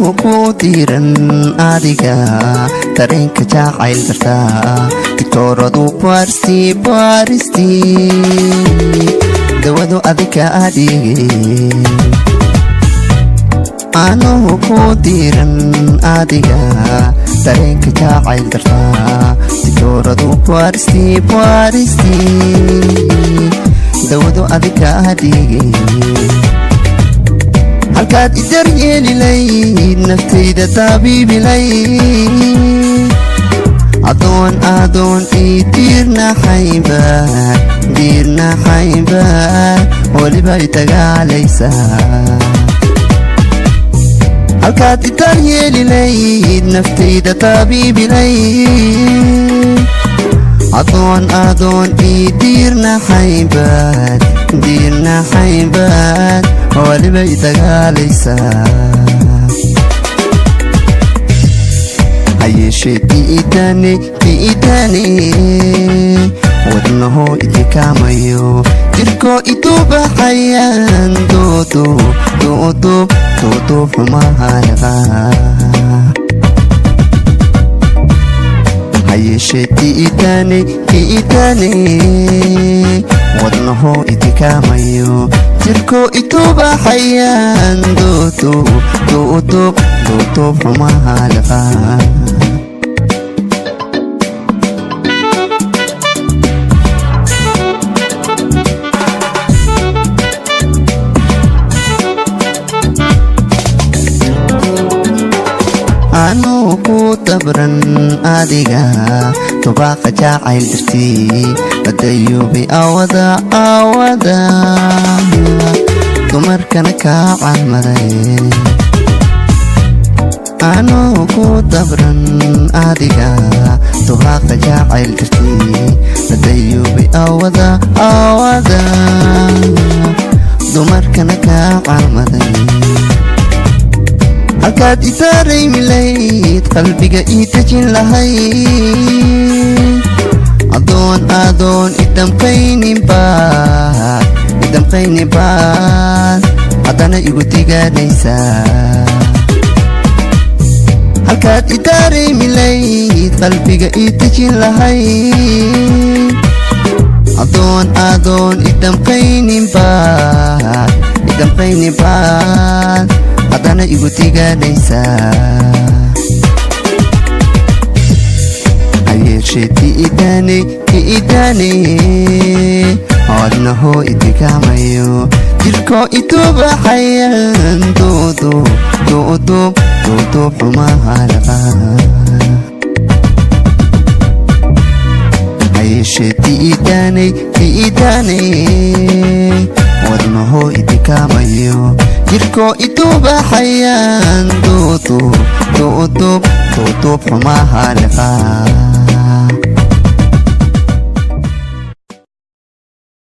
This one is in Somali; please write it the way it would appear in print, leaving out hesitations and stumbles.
Anuu ku diiran adiga, dareenka jacayl dartaa, digtooradu baaristi baaristi, dawadu adiga adhige. Anuu ku diiran adiga, dareenka jacayl dartaa, digtooradu baaristi baaristi, dawadu adiga adhige. Halkaad i daryeelilayd, naftayda taabiibilayd, adoon adoon ii diirnaxaynba, diirnaxaynba, weliba i dagaalaysaa. Halkaad i daryeelilayd, naftayda taabiibilayd, adoon adoon ii diirnaxaynbaad, diirnaxaynbaad, weliba i dagaalaysaa. Hayeeshee diidane, diidane, wadnahoo idikaamayo, jirkoo iduubaxayaan, duuduub duuduub duuduub xumahayaqa. Hayeeshee diidane, diidane, wadnahoo idikaamayo, jirkoo ituubaxayaan, duuduub duuduub duuduub xumaha liqa. Anuu ku dabran adiga, tubaaqa jacayl dartii, badayuubay awada awada, dumarkana kaa calmaday. Anuu ku dabran adiga, tubaaqa jacayl dartii, badayuubay awada awada, dumarkana kaa calmaday. Halkaad i daaraymilayd, qalbiga ii dejin lahayd, adoon adoon idamqayninbaad, idamqayninbaad, haddana igu digaanaysaa. Halkaad i daaraymilayd, qalbiga ii dejin lahayd, adoon adoon idamqayninbaad, idamqayninbaad, haddana igu digaanaysaa. Hayeeshee diidane, diidane, wadnahoo idikaamayo, jirkoo ituubaxayan, duuduub duuduub duuduub xumaha liqa. Hayeeshee diidane, diidane, wadnahoo idikaamayo, jirkoo ituubaxayaan, duuduub duuduub duuduub xumaha liqa.